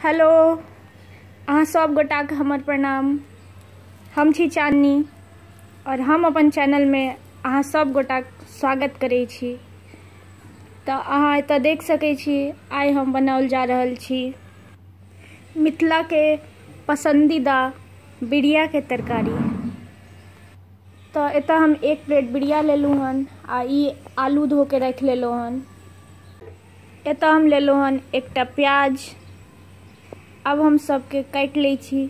Hello अहाँ सब गोटाके हमर प्रणाम। हम छी चांदनी और हम अपन चैनल में अहाँ सब गोटाके स्वागत करै छी। तो अहाँ एतऽ देख सकै छी आइ हम बनाओल जा रहल छी मिथिला के पसंदीदा बिरिया के तरकारी। तो एतऽ हम एक प्लेट बिरिया लेलहुँ हन आ ई आलू धो के राखि लेलहुँ हन। एतऽ हम लेलहुँ हन एकटा प्याज। अब हम सबके काटि लै छी।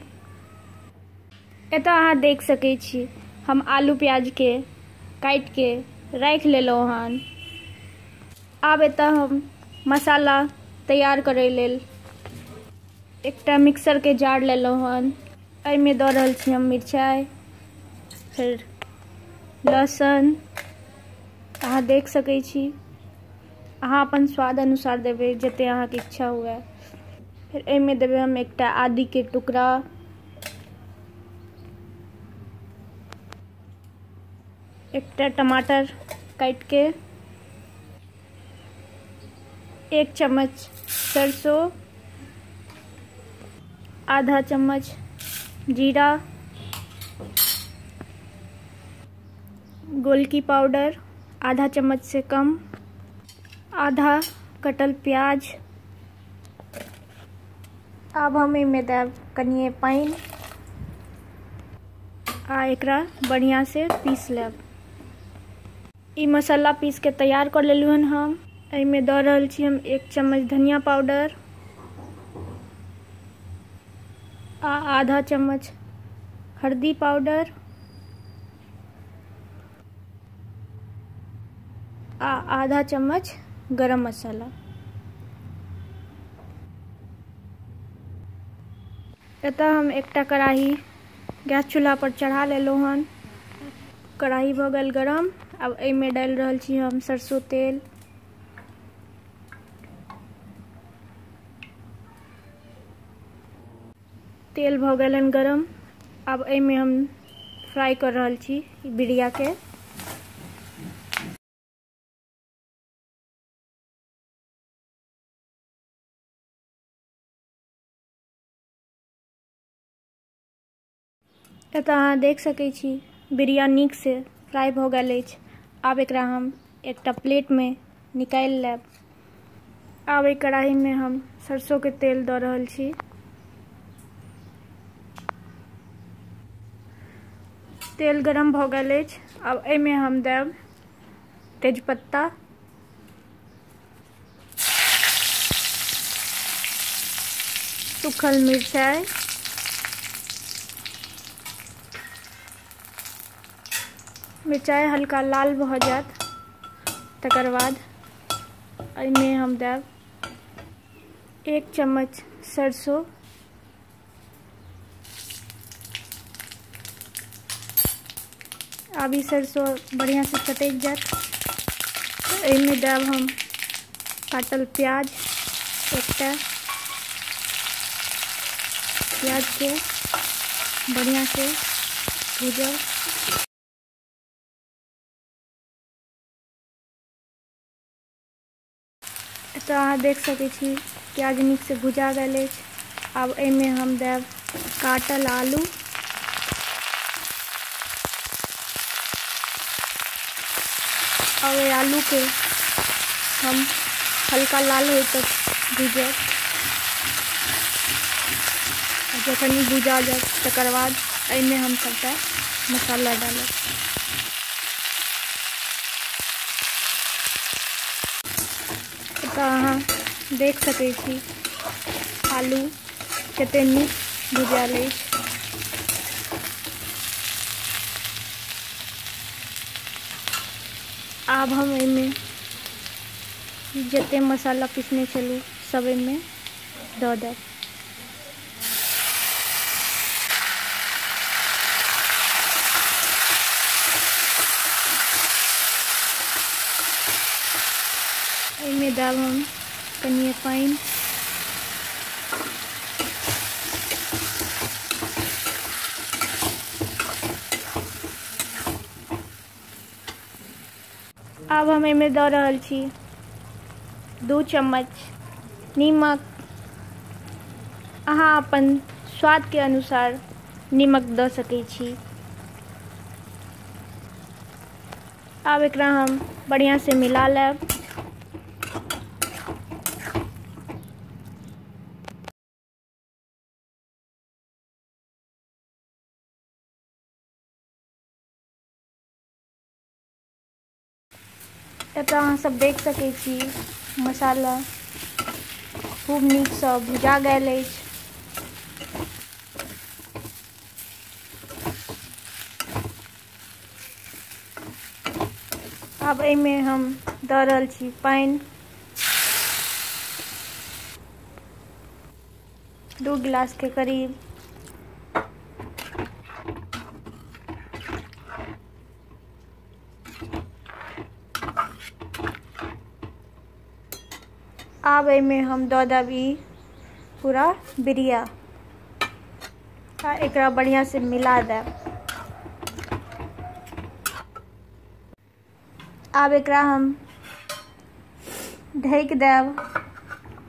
एतऽ अहाँ देख सकै छी हम आलू प्याज के काटि के राखि लेलहुँ हन। आब एतऽ हम मसाला तैयार करै लेल एकटा मिक्सर के जार लेलहुँ हन। एहिमे दऽ रहल छी हम मिरचाइ, फिर लहसुन। अहाँ देख सकै छी, अहाँ अपन स्वाद अनुसार देबै जते अहाँके इच्छा हुए। फिर एहिमे देबै हम एकटा आदी के टुकड़ा, एकटा टमाटर काटि के, एक चम्मच सरसों, आधा चम्मच जीरा, गोलकी पाउडर आधा चम्मच से कम, आधा कटल प्याज। अब हम एहिमे देब कनिए पानि आ एकरा बढ़िया से पीस लेब। ई मसाला पीस के तैयार कर लेलहुँ हन हम। एहिमे दऽ रहल छी हम एक चम्मच धनिया पाउडर आ आधा चम्मच हल्दी पाउडर आ आधा चम्मच गरम मसाला। एतऽ हम एकटा कढ़ाही गैस चूल्हा पर चढ़ा लेलहुँ हन। कढ़ाही भऽ गेल गरम। अब एहिमे डालि रहल छी हम सरसों तेल। तेल भऽ गेल हन गरम। अब एहिमे हम फ्राई कर रहल छी बिरिया के। एतऽ अहाँ देख सकै छी बिरिया नीक से फ्राई भऽ गेल अछि। आब एकरा हम एकटा प्लेट में निकालि लेब। आब एहि कढ़ाई में हम सरसों के तेल दऽ रहल छी। तेल गरम भऽ गेल अछि। आब एहिमे हम देब तेजपत्ता, सूखल मिरचाइ, मिरचाइ हल्का लाल भऽ जायत तकर बाद एहिमे हम देब एक चम्मच सरसों, आब ई सरसों बढ़िया से चटकि जायत। एहिमे देब हम काटल प्याज, एकटा प्याज के बढ़िया से भूजब। एतऽ अहाँ देख सकै छी प्याज नीक से भुजा गेल अछि। आब एहिमे हम देब काटल आलू, और एहि आलू के हम हल्का लाल होय तक भूजब। जखन ई भुजा जायत तकर बाद एहिमे हम सबटा मसाला डालब। तऽ अहाँ देख सकै छी आलू कते नीक भुजायल अछि। आब हम एहिमे जते मसाला पीसने छलहुँ सब एहिमे दऽ देब। एहिमे देब हम कनिए पानि। आब हम एहिमे दऽ रहल छी 2 चम्मच नीमक, अहाँ अपन स्वादके अनुसार निमक दऽ सकै छी। आब एकरा हम बढ़िया से मिला लेब। एतऽ अहाँ सब देख सकै छी मसाला खूब नीकसँ भुजा गेल अछि। आब एहिमे हम दऽ रहल छी पानि, 2 गिलास के करीब। आब एहिमे हम दऽ देब ई पूरा बिरिया आ एकरा बढ़िया से मिला देब। आब एकरा हम ढकि देब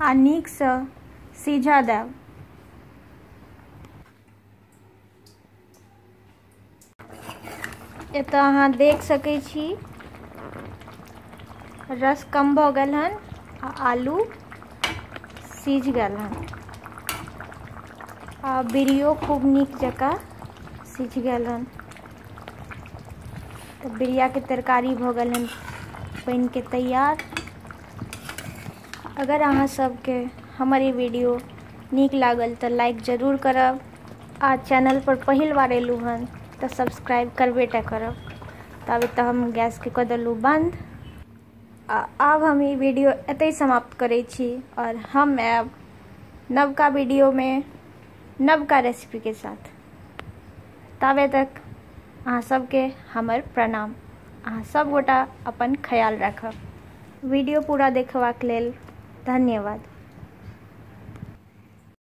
आ नीकसँ सिझऽ देब। एतऽ अहाँ देख सकै छी रस कम भऽ गेल हन आ आलू सिझ गेल हन आ बिरियो खूब नीक जकाँ सिझ गेल हन। तऽ बिरियाके तरकारी भऽ गेल हन बनिके तैयार। अगर अहाँ सबके हमर ई वीडियो नीक लागल तऽ लाइक जरूर करब आ चैनल पर पहिल बार एलहुँ हन तऽ सब्सक्राइब करबे टा करब। तब तऽ हम गैसके कऽ देलहुँ बंद आ आब हम ई वीडियो एतहि समाप्त करै छी और हम आयब नवका वीडियोमे नवका रेसिपीके साथ। ताबे तक अहाँ सबके हमर प्रणाम। अहाँ सब गोटा अपन ख्याल राखब। वीडियो पूरा देखबाक लेल धन्यवाद।